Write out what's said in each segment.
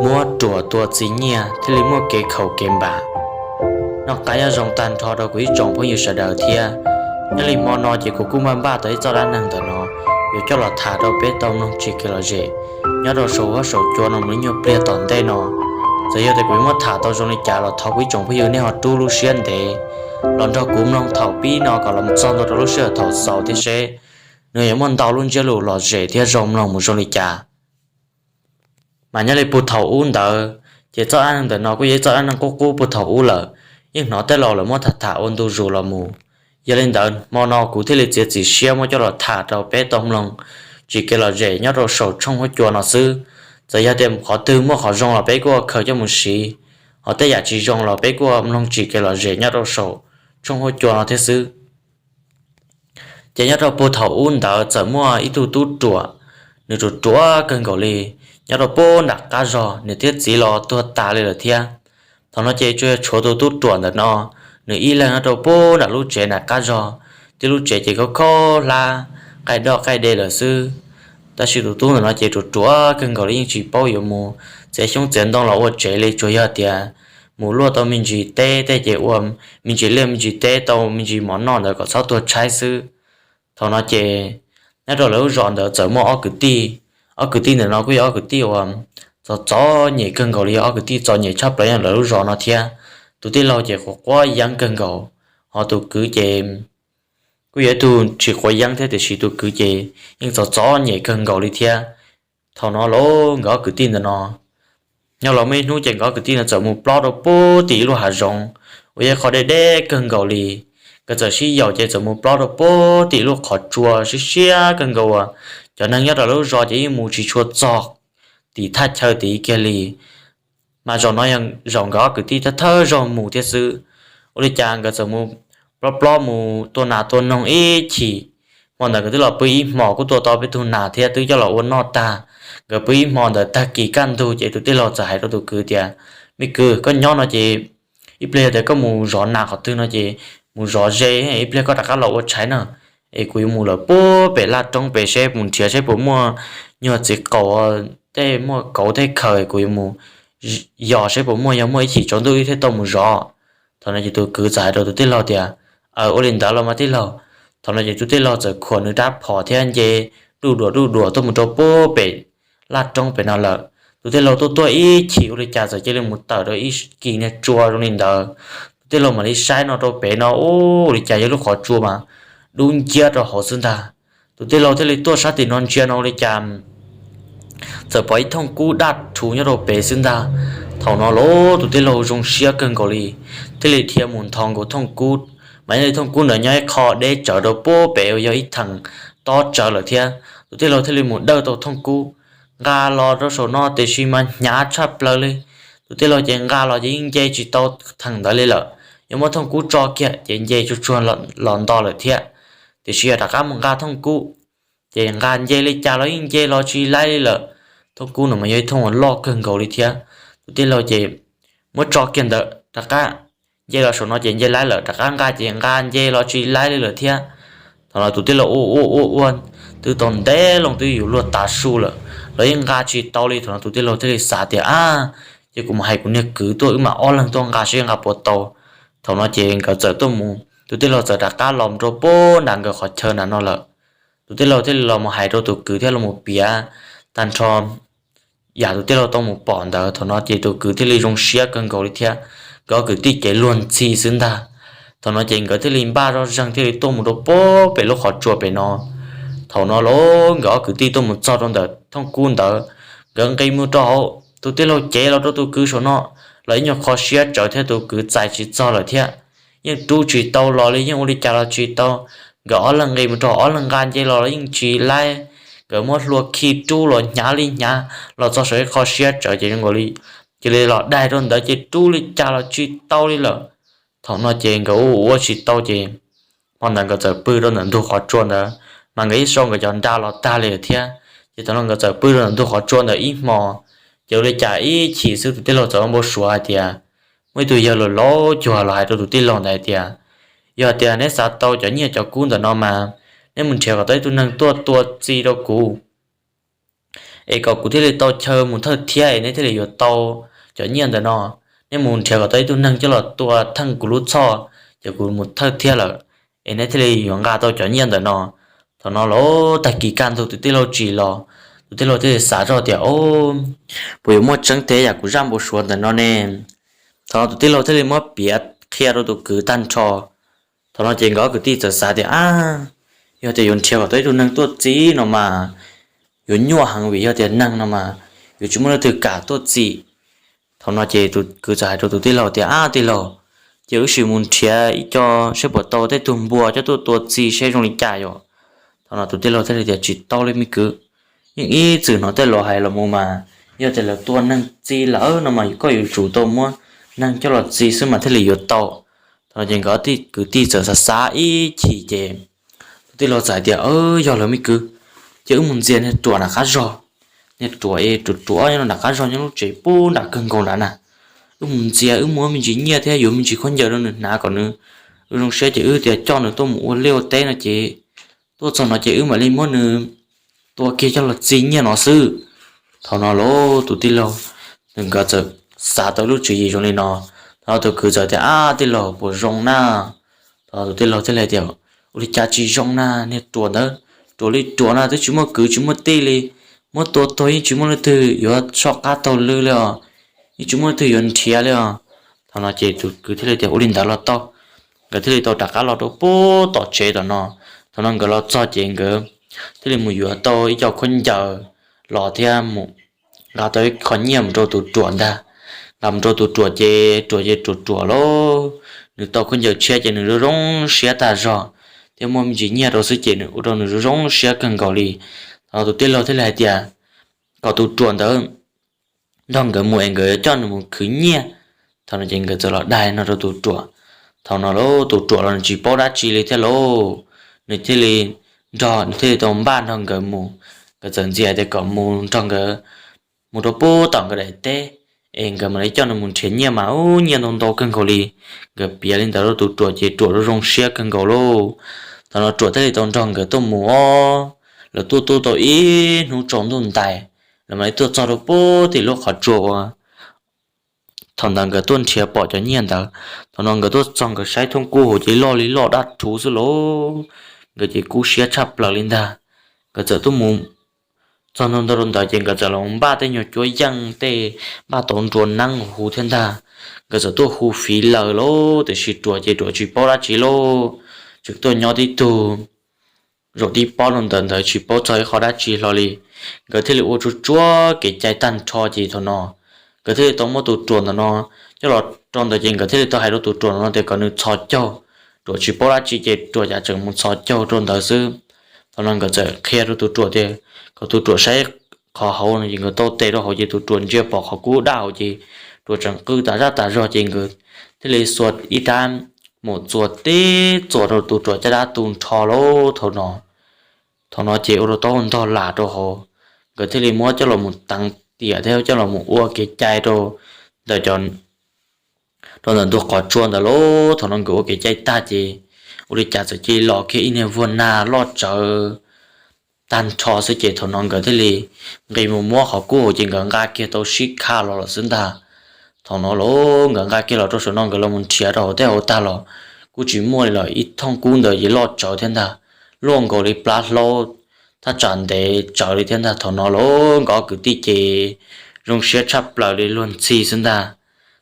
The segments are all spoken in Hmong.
muab ruam tua txiv nyiaj thiaj li muaj kev khaum kev npam. Noj qab nyob zoo tag nrho rau kuv ib tsoom phooj ywg sawv daws thiab. Nyob li hmo no ces kuv kuj npaj npaj tau ib txoj dab neeg ntawm no yuav coj los tham rau peb tau mloog tsis kev lom zem nyob rau saum huab saum cua no mus ib nyuag pliag tom ntej no. Txawm yog tias kuv yuav muab tham tau zoo li cas los thov kuv ib tsoom phooj ywg nej ho rub lub siab ntev los nrog kuv mloog thaum pib no kom los txog ntua rau lub sij hawm thaum xaus thiab seb nws yuav muaj ntau lub ntsiab lus lom zem thiab zoo mloog mus zoo li cas. Mas nyob li puag thaum ub ntawd, ces txoj dab neeg ntawm no kuj yog ib txoj dab neeg qub qub puag thaum ub lawm, yeej hnov tej laus lawv muab tham tham ua ntu zus los mus. Yog li ntawd hmo no kuv thiaj li txiav txim siab muab coj los tham rau peb tau mloog tsis kev lom zem nyob rau saum tshooj huab cua no xwb. Txawm yog tias qhov twg muaj qhov zoo los peb kuj ua khaws coj mus siv, ho tej yam tsis zoo los peb kuj ua mloog tsis kev lom zem nyob rau saum tshooj huab cua no thiab xwb. Ces nyob rau puag thaum ub ntawd txawm muaj ib tug tub ruam, nws ruam ruam kawg nkaus li, nyob rau puag nram qab zog, niam thiab txiv los tuag tas li lawm thiab. Thaum no ces tsuas yog tshuav tus tub ruam ntawm no, nws ib leeg nyob rau puag nram lub tsev nram qab zog, thiab lub tsev ces khob khob hlab, qaij doj qaij de lawm xwb. Tab sis tus tub ntawm no ces ruam ruam kawg nkaus li yeej tsis paub yuav mus txiav xyoob txiav ntoo los ua tsev li, tsuas yog tias mus luaj tau me ntsis teb tej ces ua me ntsis liaj me ntsis teb tau me ntsis mov noj ntawd kom txhob tuag tshaib xwb. Thaum no ces nyob rau lawv lub zos ntawd txawm muaj ob kwv tij. Ob kwv tij ntawm no kuj yog ob kwv tij uas txom txom nyem kawg nkaus li, yog ob kwv tij txom nyem tshaj plaws nyob lawv lub zos no thiab. Tus tij laug ces quav quav yeeb kawg nkaus, ho tus kwv ces kuj yog ib tug tsis quav yeeb thiab tiam sis tus kwv ces yeej txom txom nyem kawg nkaus li thiab. Thaum no los nkawd ob kwv tij ntawm no, nyob los muaj ib hnub ces nkawd ob kwv tij no txawm mus plob rau puag tim ib lub hav zoov uas yog qhov deb deb kawg nkaus li. Nkawd txawm sib yaum ces txawm mus plob rau puag tim lub qhov tsua siab siab kawg nkaus uas cov neeg nyob rau lub zos ces yeej mus tsis tshua txog tim thaj chaw tid kiag li. Mas zaum no yog zaum nkawd ob kwv tij thawj thawj zaug mus thiab xwb. Ua li cas nkawd txawm mus plob plob mus tua nas tua noog ib chim. Hmo ntawd nkawd twb los pw ib hmos kuj tua tau peb tug nas thiab twb coj los ua noj tag. Nkawd pw ib hmo ntawd tag kis kaj ntug ces tus tij laug txawm hais rau tus kwv tias, me kwv, koj nyob no ces ib pliag yog tias koj mus zov nas qhov twg no ces mus zov ze, ib pliag koj rov qab los ua tshais na. Es kuv yuav mus lawm puag pem laj roob pem seb mus nrhiav seb puas muaj nyuag txiv qaum tej muaj kauv tej khaws, kuv yuav mus yos seb puas muaj, yog muaj ib chim tsaus ntuj wb thiaj tau mus zov. Thaum no ces tus kwv txawm hais rau tus tij laug tias, aw, ua li ntawd los mas tij laug. Thaum no ces tus tij laug txawm khuam nws rab phom thiab nce duj duam duj duam tuaj mus rau puag pem laj roob pem no lawm. Tus tij laug tuaj tuaj ib chim ua li cas txawm cia li mus tawm rau ib kis niag tsua zoo li ntawd. Tus tij laug mam li saib no rau pem no, ua li cas yog lub qhov tsua mas dub nciab rau hauv xwb ntag. Tus tij laug thiaj li tuaj sab tim no ntsia no ua li cas txawm pom ib thooj kub daj rhuv nyob rau pem xwb ntag. Thaum no los tus tij laug zoo siab kawg nkaus li, thiaj li dhia mus nthos nkaus thooj kub. Mas nyob li thooj kub ntawd nyob ib qho deb tsawv rau puag pem uas yog ib theem tob tsawv lawm thiab. Tus tij laug thiaj li mus dawj tau thooj kub nqa los rau saum no tiam sis mas hnyav tshaj plaws li. Tus tij laug ces nqa los ces yeej nce tsis tau theem ntawd li lawm. Yuav muab thooj kub tso kiag ces nce tsuag tsuag los nto lawm thiab. Tiam sis yog rov qab mus nqa thooj kub ces nqa nce li cas los yeej nce los tsis laib li lawm. Thooj kub no mas yog ib thooj uas loj kawg nkaus li thiab. Tus tij laug ces muab tso kiag ntawd rov qab nce los saum no ces nce laib lawm, rov qab nqa ces nqa nce los tsis laib li lawm thiab. Thaum no tus tij laug ua ua ua ua twb tau ntev loo twb yuav luag tav su lawm los yeej nqa tsis tau li. Thaum no tus tij laug thiaj li xav tias, ab, ces kuv mus hais kuv niag kwv tuaj wb mam ob leeg tuaj nqa seb nqa puas tau. Thaum no ces nkawd txawm tuaj mus, tus tij laug txawm rov qab los rau puag nram nkawd qhov chaw nram no lawm. Tus tij laug thiaj li los mus hais rau tus kwv thiab los mus piav tag nrho yam tus tij laug tau mus pom ntawd. Thaum no ces tus kwv thiaj li zoo siab kawg nkaus li thiab, nkawd ob kwv tij ces luag ntxhi xwb ntag. Thaum no ces nkawd thiaj li npaj zoj zeeg thiaj li tuaj mus rau puag pem lub qhov tsua pem no. Thaum no los nkawd ob kwv tij tuaj mus txog rau ntawm thooj kub ntawd, nkawd nqis mus rau hauv, tus tij laug cev los rau tus kwv saum no los ib nyuag kho siab tsawv thiab tus kwv txais tsis txog lawm thiab. Yeej rub tsis tau los li, yeej ua li cas los tsis tau. Nkawd ob leeg nqis mus rau ob leeg nqa nce los los yeej tsis laib. Nkawd muab hlua khi rub los hnyav li hnyav, los txog saum ib qho siab tsawv ces zoo nkaus li cia li los daig rau ntawd ces rub li cas los tsis tau li lawm. Thaum no ces nkawd ua ua tsis tau ces hmo ntawd nkawd txawm pw rau ntawm ntug qhov tsua ntawd, mas nkawd ib sau nkawd cov nra los tag li lawm thiab. Ces thaum no nkawd txawm pw rau ntawm ntug qhov tsua ntawd ib hmo, ces ua li cas ib chim xwb tus tij laug txawm ua npau suav hais tias, muaj ib tug yawg laus laus cuag los hais rau tus tij laug ntawd hais tias, yog tias neb xav tau cov nyiaj cov kub ntawm no mas neb mus nrhiav kom tau ib tug neeg tuaj tua txi rau kuv, es kom kuv thiaj li tau chaw mus thawj thiab es neb thiaj li yuav tau cov nyiaj ntawm no. Neb mus nrhiav kom tau ib tug neeg coj los tua theej kuv lub txhoj, ces kuv mus thawj thiab lawm, es neb thiaj li yuav nqa tau cov nyiaj ntawm no. Thaum no los tag kis kaj ntug tus tij laug tsis los, tus tij laug thiaj li xav zoj tias, O, puas yuav muaj tseeb thiab yam kuv zaj npau suav ntawm no ne? Thaum no tus tij laug thiaj li muab piav qhia rau tus kwv tag nrho. Thaum no ces nkawd ob kwv tij txawm xav tias, A, yog tias yuav nrhiav kom tau ib tug neeg tuaj txi no mas yuav nyuaj heev, vim yog tias neeg no mas yuav tsis muaj leej twg kam tuaj txi. Thaum no ces tus kwv txawm hais rau tus tij laug tias, A, tij laug, ces wb sim mus nrhiav ib co saib puas tau tej tug npua coj tuaj tua txi saib zoo li cas yom. Thaum no tus tij laug thiaj li tias, Tsis tau li me kwv, yeej ib txwm hnov tej laus hais los mus mas yog tias lawv tua neeg txi lawm no mas koj yuav tsum tau muab neeg coj los txi xwb mas thiaj li yuav tau. Thaum no ces nkawd kwv tij txawm xav xav ib chim ces tus tij laug txawm hais tias, Yog lawm me kwv, ces wb mus ntxias niag ruam nram qab zog. Niag ruam es ruam ruam nyob nram qab zog nyob lub tsev pub nram kawg nkaus nrad na. Wb mus ntxias, wb muab me ntsis nyiaj thiab yuav me ntsis khaub ncaws rau nws hnav kom nws zoo siab, ces wb tias coj nws tuaj mus ua liaj ua teb no ces tuaj txog no ces wb mam li muab nws tua kiag coj los txi nyiaj no xwb. Thaum no los tus tij laug nkawd txawm xav tau lub tswv yim zoo li no. Thaum no tus kwv txawm tias, A, tij laug, puas zoo na? Thaum no tus tij laug thiaj li tias, Ua li cas tsis zoo na, niag ruam ntawd ruam li ruam na, twb tsis muaj kwv tsis muaj tij li, muab tua tuag yeej tsis muaj leej twg yuav soj qab taug lw li os, yeej tsis muaj leej twg yuav nrhiav li os. Thaum no ces tus kwv thiaj li tias, Ua li ntawd los tau. Nkawd thiaj li tau rov qab los rau pub tom tsev tom no. Thaum no nkawd los txog ces nkawd thiaj li mus yuav tau ib co khaub ncaws los thiab mus nqa tau ib qho nyiaj mus rau tus ruam ntag. Nqa mus rau tus ruam ces ruam ces ruam ruam lauj, nws tau khaub ncaws tshiab ces nws zoo zoo siab tag zog, thiab muaj me ntsis nyiaj rau xwb ces nws ua rau nws zoo zoo siab kawg nkaus li. Thaum no tus tij laug thiaj li hais tias, Kom tus ruam ntawd nrog nkawd mus es nkawd yuav coj nws mus khwv nyiaj. Thaum no ces nkawd txawm los dag no rau tus ruam. Thaum no lauj tus ruam los nws tsis paub dab tsi li thiab lauj, nws thiaj li nrog, nws thiaj li tau npaj nrog nkawd mus. Nkawd txawm ntxias tias kom mus nrog nkawd mus rau pub tom nkawd daim teb, es nkawd mam li coj nws mus nrhiav nyiaj mas ub nyiaj ntau ntau kawg nkaus li. Nkawd piav li ntawd rau tus ruam ces ruam zoo zoo siab kawg nkaus lauj. Thaum no ruam thiaj li tau nrog nkawd tuaj mus os. Lawv tuaj tuaj tau ib hnub tsaus ntuj ntais, lawv mam li tuaj txog rau pub tim lub qhov tsua uas thaum ntawd nkawd tuaj nrhiav pom cov nyiaj ntawd. Thaum no nkawd tuaj txog nkawd saib thooj kub hauv ces loj li loj dab rhuv xwb lauj. Nkawd ces kub siab tshaj plaws li ntag. Nkawd txawm tuaj mus txog ntua rau ntawd ces nkawd txawm los npaj tej nyuag cuab yeej tej, npaj tau nruas neeb huv thiab ntag. Nkawd txawm tuaj hu fiv lawm lauj, tiam sis ruam ces ruam tsis paub dab tsi lauj, tseem tuaj nyob tib tug zaum tib pob rau ntawd ntawd tsis paub txog ib qho dab tsi hlo li. Nkawd thiaj li ua tsuag tsuag kev cai tag nrho ces thaum no nkawd thiaj li tau muab tus ruam ntawm no coj los rau ntawd ces nkawd thiaj li tau hais rau tus ruam ntawm no tias kom nws txhos caug. Ruam tsis paub dab tsi ces ruam cas tseem mus txhos caug rau ntawd xwb. Thaum no nkawd txawm qhia rau tus ruam tias kom tus ruam saib qhov hauv no ces nkawd tau tes rau hauv ces tus ruam ntsia pom qhov kub daj hauv ces ruam tseem qw tas zaj tas zog ces nkawd thiaj li xuas ib rab mus txuas tib txuas rau tus ruam caj dab tu nrho lauj. Thaum no, thaum no ces ua rau taub hau ntog lam rau hauv. Nkawd thiaj li muab coj los mus teev tiam thiab coj los mus ua kev cai rau ntawm cov, rau ntawm ntug qhov tsua ntawd lauj. Thaum no nkawd ua kev cai tag ces ua li cas txawm cia li los kiag ib niag vuag nag loj tsawv tag nrho xwb ces thaum no nkawd thiaj li nqis mus muab qhov kub hauv ces nkawd nqa kiag tau sib kha los lawm xwb ntag. Thaum no lauj nkawd nqa kiag los rau saum no nkawd los mus nrhiav rau hauv tej hauv tag los kuj tsis muaj li lawm, ib thooj kub ntawd ces loj tsawv thiab ntag, luaj nkaus li plab hlaub thaj tsam ntev tsawv li thiab ntag. Thaum no lauj nkawd ob kwv tij ces zoo siab tshaj plaws li luag ntxhi xwb ntag.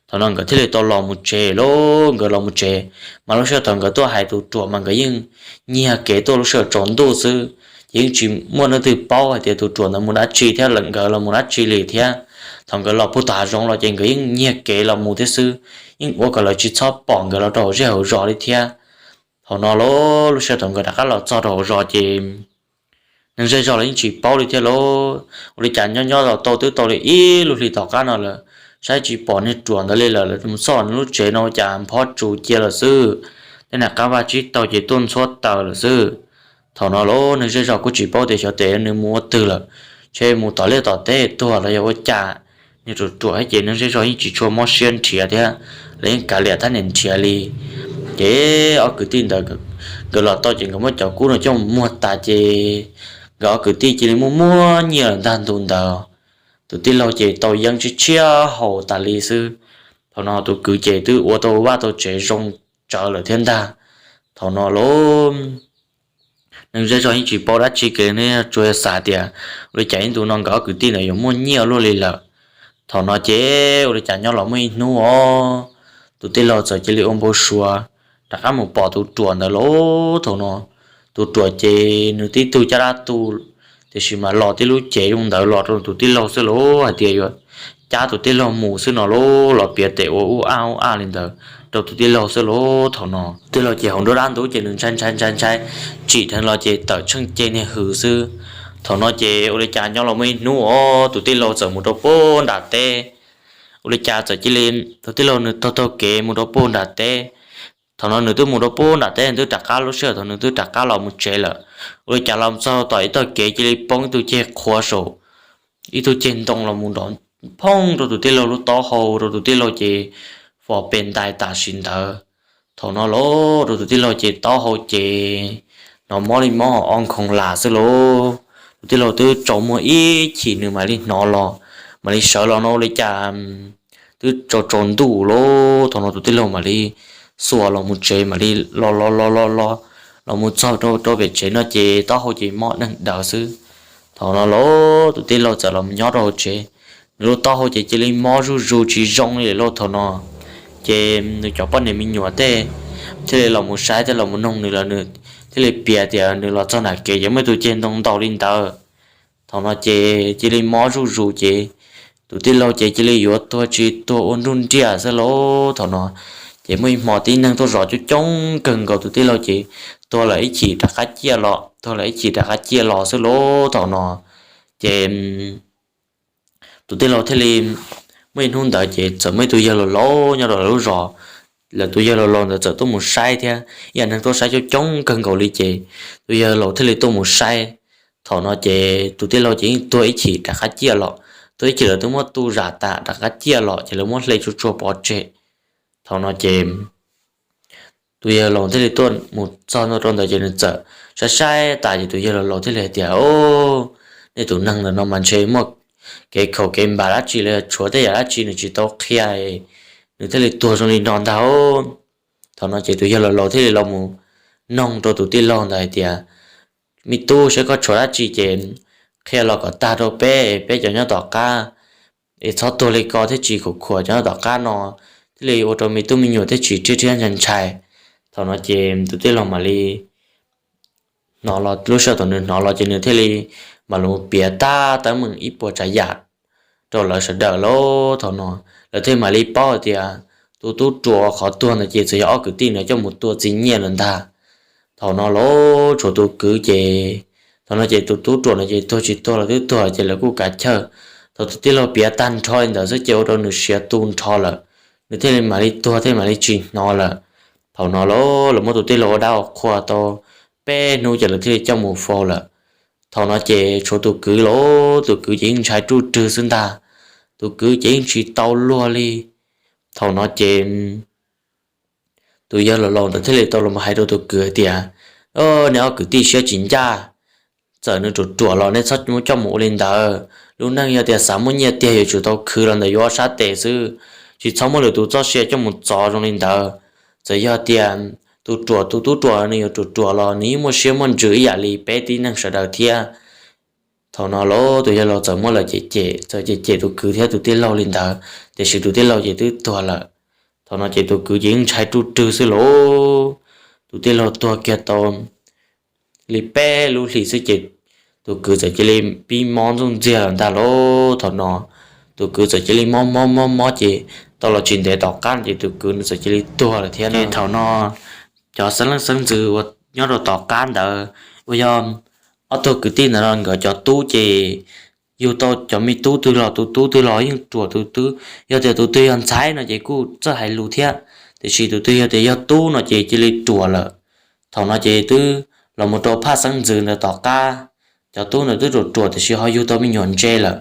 Thaum no nkawd thiaj li tau los mus tsev lauj. Nkawd los mus tsev mas lub sij hawm thaum nkawd tuaj hais tus ruam mas nkawd yeej nyiag kev tuaj lub sij hawm tsaus ntuj xwb, ces yeej tsis muaj leej twg paub hais tias tus ruam ntawd mus dab tsi thiab nkawd los mus dab tsi li thiab. Thaum nkawd los puag tom hav zoov los ces nkawd yeej nyiag kev los mus thiab xwb, yeej ua kom lawv tsis txhob pom nkawd los rau hauv zej hauv zos li thiab. Thaum no lauj lub sij hawm thaum nkawd rov qab los txog rau hauv zos ces neeg zej zog los yeej tsis paub li thiab lauj. Ua li cas nyob nyob los tau twb tau li ib lub hlis tom qab no lawm, saib tsis pom niag ruam ntawd li lawm, lawv mus txog nws lub tsev no ua cas nphob tsuas cia lawm xwb, tej niag qab vaj tsib taug ces tuaj ntxhuab taws lawm xwb. Thaum no lauj neeg zej zog kuj tsis paub tias xyov tes nws mus ua twg lawm, ntshe mus tom liaj tom teb tuag los yog ua cas. Niag ruam ruam thiab ces neeg zej zog yeej tsis tshua mob siab nrhiav thiab, lawv yeej kav liam thab niam nrhiav li. Ces ob kwv tij ntawd nkawd los tau ces nkawd muab cov kub no coj mus muag tas ces nkawd ob kwv tij cia li muaj muaj nyiaj lawm ntag ntu ntawd. Tus tij laug ces tau yeeb tshiab tshiab haus tas li xwb. Thaum no tus kwv ces twb ua tau vaj tau tsev zoo tsawv lawm thiab ntag. Thaum no los neeg zej zog yeej tsis paub dab tsi kiag ne, tsuas xav tias ua li cas ib ntu no nkawd ob kwv tij ntawd yuav muaj nyiaj luaj li lawm. Thaum no ces ua li cas nyob los muaj ib hnub os, tus tij laug txawm cia li ua npau suav rov qab mus pom tus ruam ntawd lauj. Thaum no tus ruam ces nws tib tug caj dab tu, tiam sis mas los tib lub cev zoo ntawd los rau tus tij laug xwb lauj, hais tias yuav cab tus tij laug mus xwb no lauj, los piav tes ua ub aj ub aj li ntawd rau tus tij laug xwb lauj. Thaum no tij laug ces hauv nruab dab ntub ces nws ntshai ntshai ntshai ntshai, tsim dheev los ces tawm tsheej ceg niag hws xwb. Thaum no ces ua li cas nyob los muaj ib hnub os, tus tij laug txawm mus rau puag nram teb. Ua li cas txawm cia li, tus tij laug nws taug taug kev mus rau puag nram teb. Thaum no nws twb mus rau puag nram teb, nws twb rov qab, lub sij hawm thaum nws twb rov qab los mus tsev lawm, ua li cas los txog tom ib tog kev cia li poob ib tug ceg qhuav saum ib tug ceg ntoo los mus nrov phooj rau tus tij laug lub taub hau, rau tus tij laug ces fos pes ntais tam sim ntawd. Thaum no los rau tus tij laug ces taub hau ces hnov mob li mob o nkhoos las xwb lauj. Tus tij laug twb tsaus muag ib chim nws mam li hnov los, mam li sawv los no ua li cas twb tsaus tsaus ntuj lauj. Thaum no tus tij laug mam li xuas los mus tsev, mam li los los los los los los mus txog rau pem tsev no ces taub hau ces mob neeg daws xwb. Thaum no los tus tij laug txawm los nyob rau hauv tsev, nws lub taub hau ces cia li mob zuj zus tsis zoo li lauj. Thaum no ces nws cov poj niam me nyuam tej thiaj li los mus saib thiab los mus noog nws lawm, nws thiaj li piav tias nws los txog nram kev ces muaj tus ceg ntoo ntaus li ntawd. Thaum no ces cia li mob zuj zus ces tus tij laug ces cia li yuav tuag tsis tuag ua nruj nriaj xwb lauj. Thaum no ces muaj ib hmo tib neeg tuaj zov coob coob kawg nkaus, tus tij laug ces tuag lawm ib chim rov qab ciaj los, tuag lawm ib chim rov qab ciaj los xwb lauj. Thaum no ces tus tij laug thiaj li, muaj ib hnub ntawd ces txawm muaj ib tug yawg laus laus nyob rau lawv lub zos, lawv tus yawg laus laus ntawd txawm tuaj mus saib thiab, ib yam neeg tuaj saib coob coob kawg nkaus li ces tus yawg laus thiaj li tuaj mus saib. Thaum no ces tus tij laug ces yeej tuag ib chim rov qab ciaj los, tuag ib chim lawv twb muab tu zam tas rov qab ciaj los ces lawv muab hle tsuag tsuag pov tseg. Thaum no ces tus yawg laus thiaj li tuaj mus txog ntua rau ntawd ces nws txawm saib saib tas ces tus yawg laus laus thiaj li hais tias, O, nej tus neeg ntawm no mas ntshe muaj kev khaum kev npam dab tsi los yog tshuav tej yam dab tsi nws tsis tau qhia, nws thiaj li tuag zoo li no ntag. Thaum no ces tus yawg laus laus thiaj li los mus noog rau tus tij laug ntawd hais tias, Me tub, saib koj tshuav dab tsi ces qhia los kom tag rau peb, peb cov nyob tom qab es txhob tuag li ko thiab tsis khuam khuam cov nyob tom qab no, thiaj li ua rau me tub me nyuam thiaj tsis rhiab rhiab ntshai ntshai. Thaum no ces tus tij laug mam li hnov los, lub sij hawm thaum nws hnov los ces nws thiaj li mam li piav tag teeb meem ib puas tsav yam rau lawv sawv daws lauj. Thaum no lawv thiaj mam li paub hais tias tus tub ruam qhov tuag ntawd ces txawm yog ob kwv tij ntawd coj mus tua txiv nyiaj lawm ntag. Thaum no los tshuav tus kwv ces, thaum no ces tus tub ruam no ces tuag tsis tuag los twb tuag ces lawv kuj kav chawj. Thaum tus tij laug piav tag nrho li ntawd xwb ces ua rau nws siav tu nrho lawm, nws thiaj li mam li tuag thiaj mam li tsis hnov lawm. Thaum no los lawv muab tus tij laug ua dab ua qhua tau peb hnub ces lawv thiaj li coj mus faus lawm. Thaum no ces tshuav tus kwv los, tus kwv ces yeej ntshai ruj rwg xwb ntag, tus kwv ces yeej tsis tau luag li. Thaum no ces tus yawg laus laus ntawd thiaj li tau los hais rau tus kwv hais tias, Nej ob kwv tij siab tsis ncaj, txawm nws ruam ruam los nej txhob muab coj mus ua li ntawd. Lub neej yog tias xav muaj nyiaj tiag yuav tsum tau khwv los ntawm yuav ob sab tes xwb, tsis txhob muab lwm tus txoj sia coj mus txov zoo li ntawd. Txawm yog tias tus ruam, tus tub ruam nws yuav ruam ruam los nws yeej muaj siab muaj ntsws ib yam li peb tib neeg sawv daws thiab. Thaum no los tus yawg laus txawm muab lawv cem cem, txawm cem cem tus kwv thiab tus tij laug li ntawd, tiam sis tus tij laug ces twb tuag lawm. Thaum no ces tus kwv ces yeej ntshai ruj rwg xwb lauj. Tus tij laug tuag kiag tau li peb lub hlis xwb ces tus kwv txawm cia li pib mob ntxuj ntxiag lawm ntag lauj. Thaum no tus kwv txawm cia li mob mob mob mob ces tau los tsis ntev tom qab ces tus kwv nws txawm cia li tuag lawm thiab. Thaum no cov xeeb leej xeeb ntxwv uas nyob rau tom qab ntawd uas yog ob tug kwv tij ntawd no nkawd cov tub ces yug tau cov me tub twg los tus tub twg los yeej ruam tus twg. Yog tias tus twg yog ntxhais no ces kuj txawj hais lus thiab, tiam sis tus twg yog tias yog tub no ces cia li ruam lawm. Thaum no ces twb los mus rau phaj xeeb ntxwv ntawd tom qab, cov tub ntawd twb ruam ruam tiam sis ho yug tau me nyuam ntse lawm.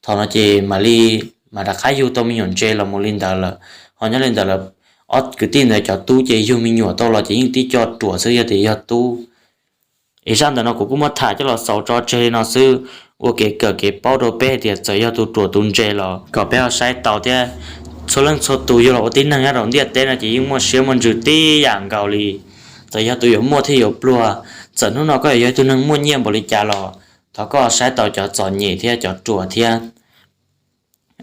Thaum no ces mam li, mam rov qab yug tau me nyuam ntse los mus li ntawd lawm. Ho nyob li ntawd lawm, ob kwv tij ntawd cov tub ces yug me nyuam tau los ces yeej tib co ruam xwb yog tias yog tub. Es zaj ntawm no kuv kuj muab tham coj los xaus tso tseg li no xwb, ua kev kawm kev paub rau peb hais tias txawm yog tus ruam tus ntse los kom peb ho saib taus thiab. Txhua leej txhua tus yog los ua tib neeg nyob rau ntiaj teb no ces yeej muaj siab muaj ntsws tib yam nkaus li. Txawm yog tus yuav muaj thiab yuav pluag, txawm hnub no koj yuav yog ib tug neeg muaj nyiaj npaum li cas los thov koj saib taus cov txom nyem thiab cov ruam thiab.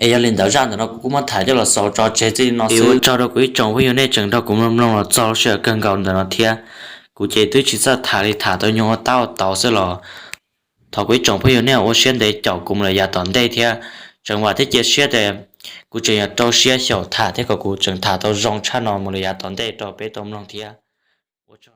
Es yog li ntawd zaj ntawm no kuv kuj muab tham coj los xaus tso tseg txij li no xwb. Ua tsaug rau kuv ib tsoom phooj ywg nej tseem nrog kuv mloog mloog los txog lub sij hawm kawg nkaus ntawm no thiab. Kuv ces twb tsis txawj tham li, tham tau nyuag ua tab ua tauv xwb los thov kuv ib tsoom phooj ywg nej ua siab ntev caum kuv mus lawm yav tom ntej thiab. Tseem vam thiab cia siab tias kuv tseem yuav rau siab xyaum tham thiab kom kuv tseem tham tau zoo tshaj no mus lawm yav tom ntej rau peb tau mloog thiab.